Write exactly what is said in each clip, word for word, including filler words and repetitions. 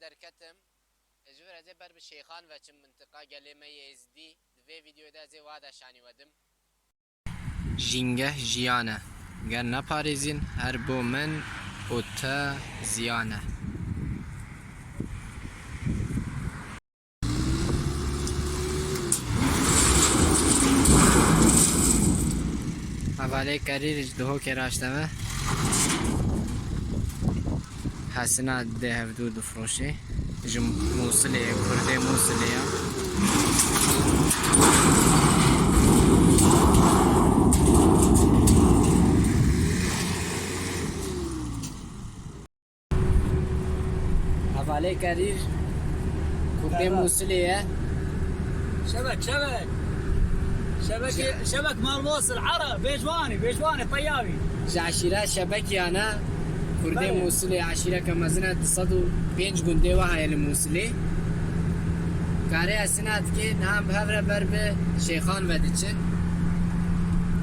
Derketim, ji vir ez ê ber bi Şêxan veçim, mintiqa gelê me yê Êzdî. Di vê vîdeoyê de ez ê wa de şanî we dim. Jîngeh jiyan e. Ger neparêzîn, her bo min û te ziyan e. Hevalê Kerîr ji Duhokê raşte me. Hesina dê hevdû difroşê. Ji Mûsilê ye, kurdê Mûsilê ye. Hevalê Kerîr, kurdê Mûsilê ye. Şebek, şebek. Şebek, şebek mal Mosul, Ara, Bêjwanî, Bêjwanî, Teyavî. Ji eşîra Şebekiyan e, kurdê Mûsilê, eşîreke mezin e, du sed û pênc gundê wiha ye li Mûsilê. Karê Esina dike, niha em bi hev re ber bi Şêxan ve diçin.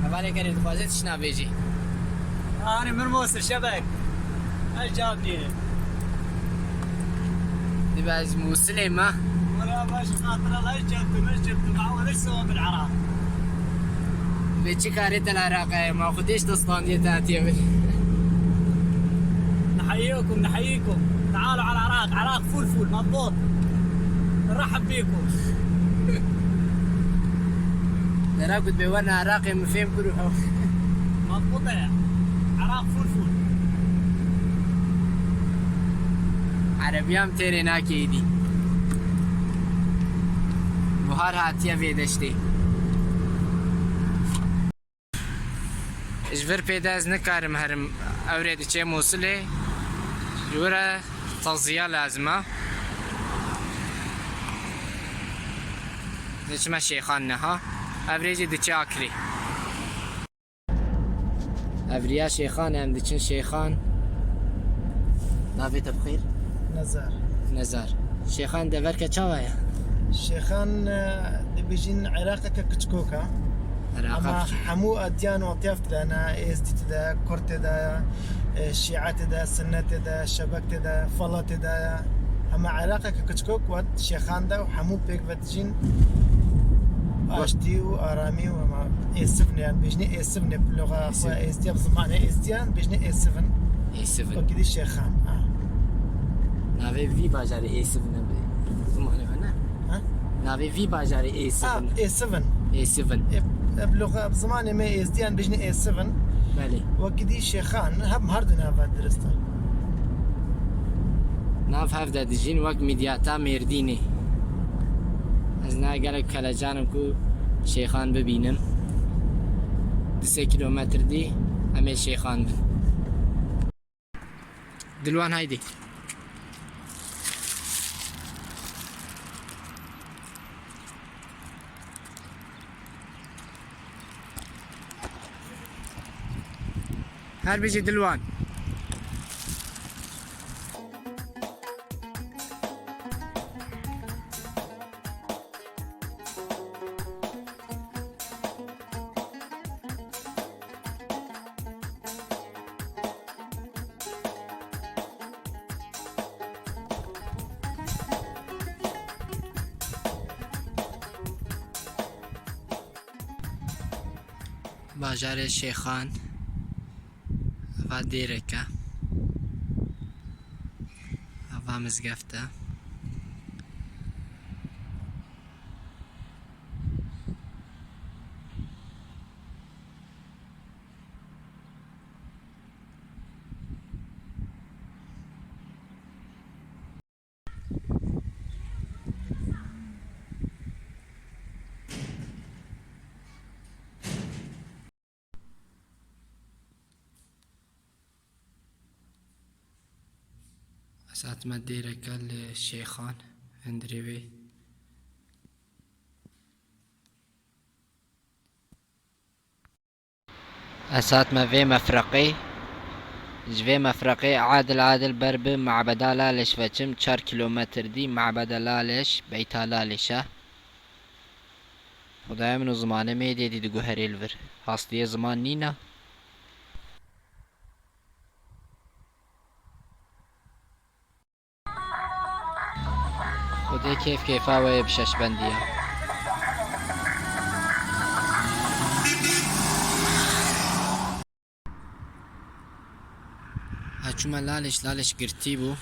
Hevalê Kerîr, dixwaze tişt nabêjî. Anî min Mosul Şebek. Ez cevap nîne. Dibe ez Mûsilê me. Wala baş xatira la hiç çektim, hiç çektim. Awal hiç sewam bil Iraq. Ve çi karê te li Iraqê ye? Ma xwe têş te standiye te hatiye bin. نحييكم، نحييكم. تعالوا على العراق، عراق فول فول، مضبوط. نرحب بيكم. Dera ku dibê werna Iraqê min fêm kir û hew. مضبوط يا. عراق فول فول. Erebiya min têrê nake êdî. Buhar hatiye vê deştê. Ji vir pê de ez nikarim herim, ewrê diçê Mûsilê. Ji wir re taziya lazim e. Diçime Şêxan niha. Evrê jî diçe Akrê. Evriya Şêxan, em diçin Şêxan. Navê te bi xêr? Nezar. Nezar. Şêxan deverke çawa ye? Şêxan, e, dibêjin Iraqeke kiçikok e. Iraqek. Ama hemû edyan û atyaf tide ne, Êzdî tide, Kurd tide, e, Şîa tide, Sunnet tide, Şebek tide, Fala tide. Ama Iraqeke kiçikok wet Şêxan de û hemû pêk ve Jin aştî û aramî û hema êsivne, yan bêjinê êsivne, bi loxa xwe êstiya, bi zimanê êstiyan bêjinê êsivin. Êsivin. Wekî dî Şêxan, ha. Navê vî bajarê êsivin e bi zimanê me ne? Ha? Navê vî bajarê êsivin. Ha, êsivin. Êsivin. E, e, bi loxa, bi zimanê me êstiyan bêjinê êsivin. Belê. Wekî dî Şêxan, hem her du nava dirist e. Nav hev de dijîn wek Midyata Mêrdînê. Ez niha gelek kelecan im ku Şêxan bibînim. Du sê kîlometr dî em ê Şêxan bin. Dilwan, haydê. Her bijî Dilwan. Bajarê Şêxan, eva dêrek e, eva mizgeft e. Ez hatime dêreke li Şêxan, hundirê wê. Ez hatime vê mefreqê. Ji vê mefreqê adil adil ber bi Mabeda Laleş veçim, çar kîlometr dî Mabeda Laleş, Beyta Laleş e. Xwedayê min û zimanê me yê dêdî diguherê li vir. Hastiyê ziman nîne. Kêf kêfa we ye bi şeşbendiya. Ha çûme Laleş, Laleş girtî bû.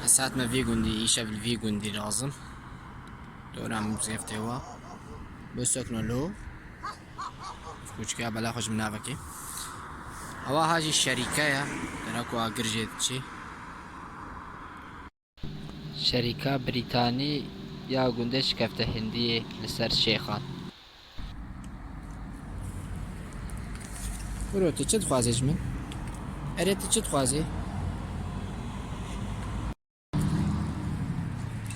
Ez hatime vî gundî, îşev li vî gundî razim. Dora min zêf tê wa. Bo sekno lo. Kuçke bela xwe ji min navekê. Ewa ha jî şerîke ye. Dera ku agir jê diçî. Şerîka Brîtanî ya gundê şikefte Hindiyê li ser Şêxan. Bro, tu çi dixwazî ji min? Erê, tu çi dixwazî?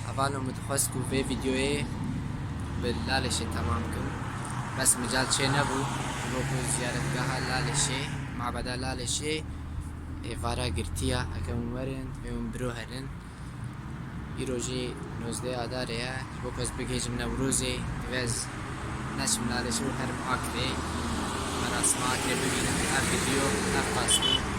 Hevalno, min dixwest ku vê vîdeoyê bi Lalêşê temam kim. Bes mical çênebû, ji bo ku ziyaretgeha Lalêşê, mabeda Lalêşê, êvara girtiya, heke hûn werin, vê hûn biro herin. Îro jî nozdeh Adarê ye, ji bo ku ez bigihîjim Newrozê, divê ez neçim Lalêşê û herim Akrê. Merasima Akrê bibînim, ev vîdeo, ev qas bû.